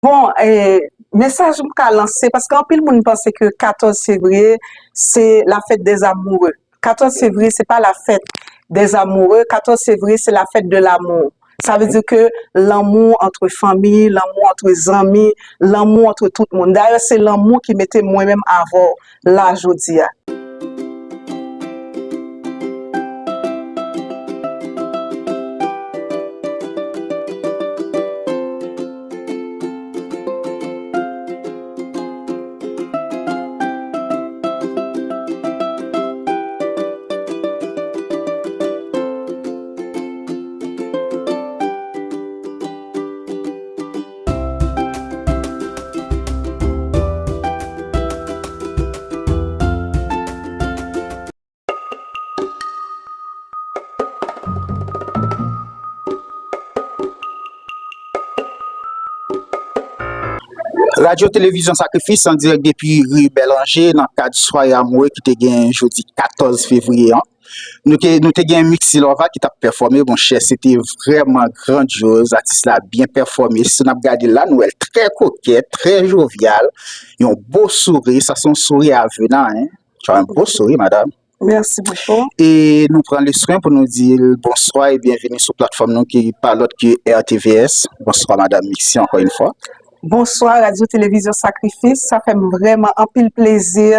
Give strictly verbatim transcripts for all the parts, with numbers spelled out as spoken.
Bon, e, mesaj m ka lanse, paske anpil moun panse ke katòz fevriye, se la fête des amoureux. Katòz fevriye, se pa la fête des amoureux. Katòz fevriye, se la fête de l'amour. Sa vle di ke lanmou antre fanmi, lanmou antre zanmi, lanmou antre tout moun. Dayè, se lanmou ki mete mwen menm avè w la jodi a. Radyo Televizyon Sakrifis, an dirèk depi ri Bèlanje, nan kad sware amoure ki te gen jodi katòz fevriye an. Nou te, nou te gen Mixi Lova ki t ap pèfòme, monchè, se te vrèman grandyoz. Atis la byen pèfòme. Si n ap gade l la, nou wè l trè kokèt, trè jovyal, yon bo souri, sa se yon souri a venan, hein. Tu as un beau sourire, madame. Merci beaucoup. E nou pran le swen pou nou di l bonswa e byenveni sou platfòm nou ki pa lòt ke R T V S. Bonswa, madam Mixi, ankò yon fwa. Bonswa, Radyo Televizyon Sakrifis. Sa fè m vrèman anpil plezi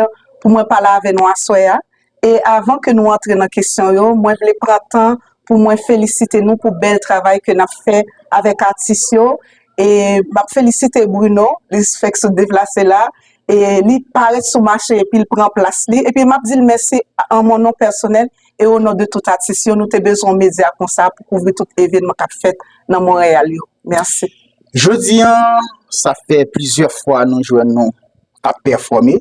pou mwen pale avè nou aswè a. E avan ke nou antre nan kesyon yo, mwen vle pran tan pou mwen felisite nou pou bèl travay ke n ap fè avèk atis yo. E m ap felisite Bruno, li fèk sot deplase la. E li parèt sou mache epi l pran plas li. Epi m ap di l mèsi an mon non pèsonèl e o non de tout atis yo. Nou te bezwen yon medya konsa pou kouvri tout evènman k ap fèt nan Monreyal yo. Mèsi. Jodi an, sa fè plizyè fwa nou jwenn nou ap pèfòme.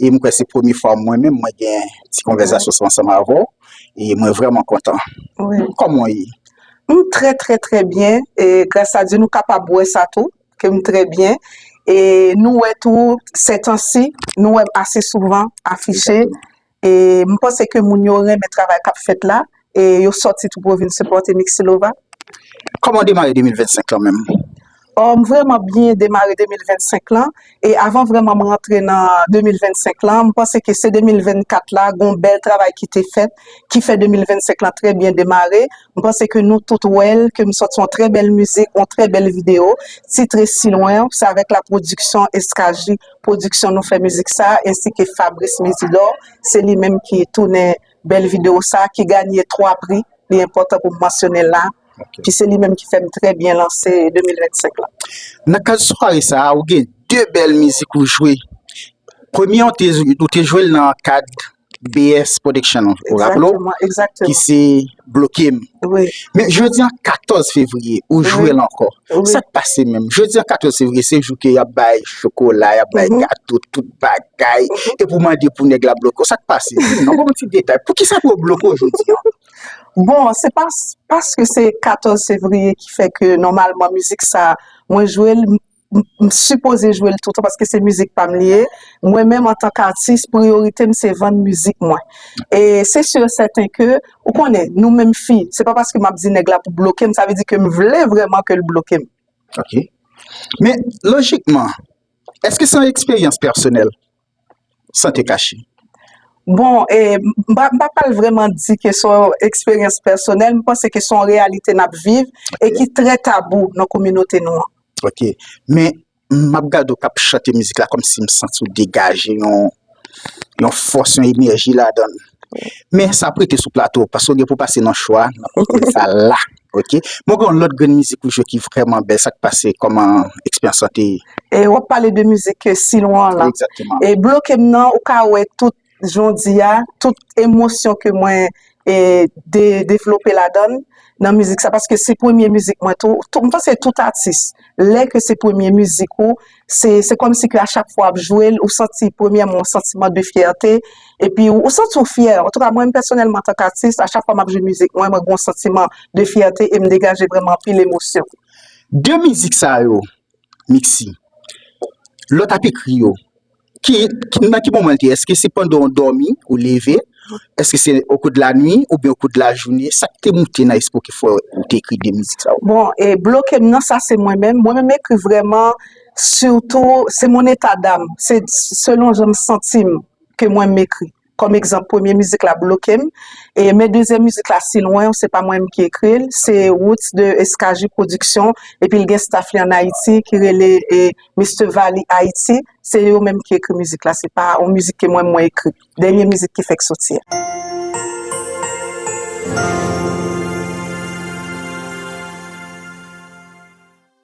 E m kwè se premye fwa mwen menm mwen gen ti konvèsasyon sa ansanm avè w. E mwen vrèman kontan. Wi. Kòman w ye? M trè, trè, trè byen. E gras a Dye, nou kapab wè sa tou, ke m trè byen. E nou wè tou, sètansi, nou wè m ase souvan afiche. Egzakteman. E m panse ke moun yo renmen travay k ap fèt la. E yo sòti tou pou yo vin sipòte Mixi Lova. Kòman w demare de mil vennsenk lan menm? Oh, m vrèman byen demare de mil vennsenk lan. E avan vrèman m rantre nan de mil vennsenk lan, m panse ke se de mil vennkat la, gon bèl travay ki te fèt, ki fè de mil vennsenk lan trè byen demare. M panse ke nou tout wè l, ke m sòti yon trè bèl mizik, yon trè bèl videyo, titre Si Lwen, se avèk la pwodiksyon S K J Pwodiksyon nou fè mizik sa, ensi ke Fabrice Mésidor, se li menm ki tounen bèl videyo sa, ki ganye twa pri, li enpòtan pou m mansyone l la, ki se li menm ki fè m trè byen lanse de mil vennsenk lan. Nan kad sware sa a, ou gen de bèl mizik ou jwe. Premye an, ou te, ou te jwe l nan kad B S Production, ou raple w? Egzakteman, egzakteman. Ki se Bloke m. Wi. Men jodi an, katòz fevriye, ou jwe l ankò. Wi. Sa k pase menm? Jodi an, katòz fevriye, se jou ke y ap bay chokola, y ap bay gato, tout bagay. Epi w mande pou nèg la bloke w. Sa k pase? Non, ban m yon ti detay. Poukisa pou yo bloke w jodi an? Bon, se pas, paske se katòz fevriye ki fè ke nòmalman mizik sa, mwen jwe l, m, m, m sipoze jwe l toutan paske se mizik pa m li ye. Mwen menm, antanke atis, priyorite m se vann mizik mwen. E se si e sèten ke, ou konnen, nou menm fi, se pa paske m ap di nèg la pou bloke m, sa vle di ke m vle vrèman ke l bloke m. Ok. Men, lojikman, èske se yon eksperyans pèsonèl? San te kache. Bon, e, m pa, m pa pral vrèman di ke se yon eksperyans pèsonèl, m panse ke se yon reyalite n ap viv e ki trè tabou nan kominote nou an. Ok. Men, m ap gade w k ap chante mizik la kòmsi m santi w degaje yon, yon fòs, yon enèji ladan l. Men sa ap rete sou plato, paske w gen pou pase nan cho a, n ap kouvri sa la. Ok? Men w gen yon lòt grenn mizik ou jwe ki vrèman bèl, sa k pase, kòman eksperyans lan te ye? E w ap pale de mizik, e, Si Lwen an la. Egzakteman. E Bloke m nan, ou ka wè tout jan w di a, tout emosyon ke mwen, e, de, devlope ladan l, nan mizik sa, paske se premye mizik mwen tou. Tou, m panse tout atis, lè ke se premye mizik ou, se, se kòmsi ke a chak fwa w ap jwe l, ou santi premyèman yon santiman de fyète, epi ou, ou santi w fyè. Antouka, mwen menm pèsonèlman, antanke atis, a chak fwa m ap jwe mizik mwen, mwen gen yon santiman de fyète e m degaje vrèman anpil emosyon. De mizik sa yo, Mixi, lè w t ap ekri yo, ki, ki, nan ki moman l te ye? Èske se pandan w dòmi, ou leve? Èske se au cours de la nuit oubyen au cours de la journée? Sa k te moute nan espri w ki fè w te ekri de mizik sa yo? Bon, e Bloke m nan, sa se mwen menm. Mwen menm ekri vrèman, Sitou, se mon état d'âme, se selon jan m santi m ke mwen m ekri. Kòm egzanp, premye mizik la bloke m, e men dezyèm mizik la, Si Lwen, se pa mwen menm ki ekri l, se Roots de S K J Production, epi l gen staff li ann Ayiti ki rele e Mister Valley Haiti, se yo menm ki ekri mizik la, se pa yon mizik ke mwen mwen ekri. Dènye mizik ki fèk soti a.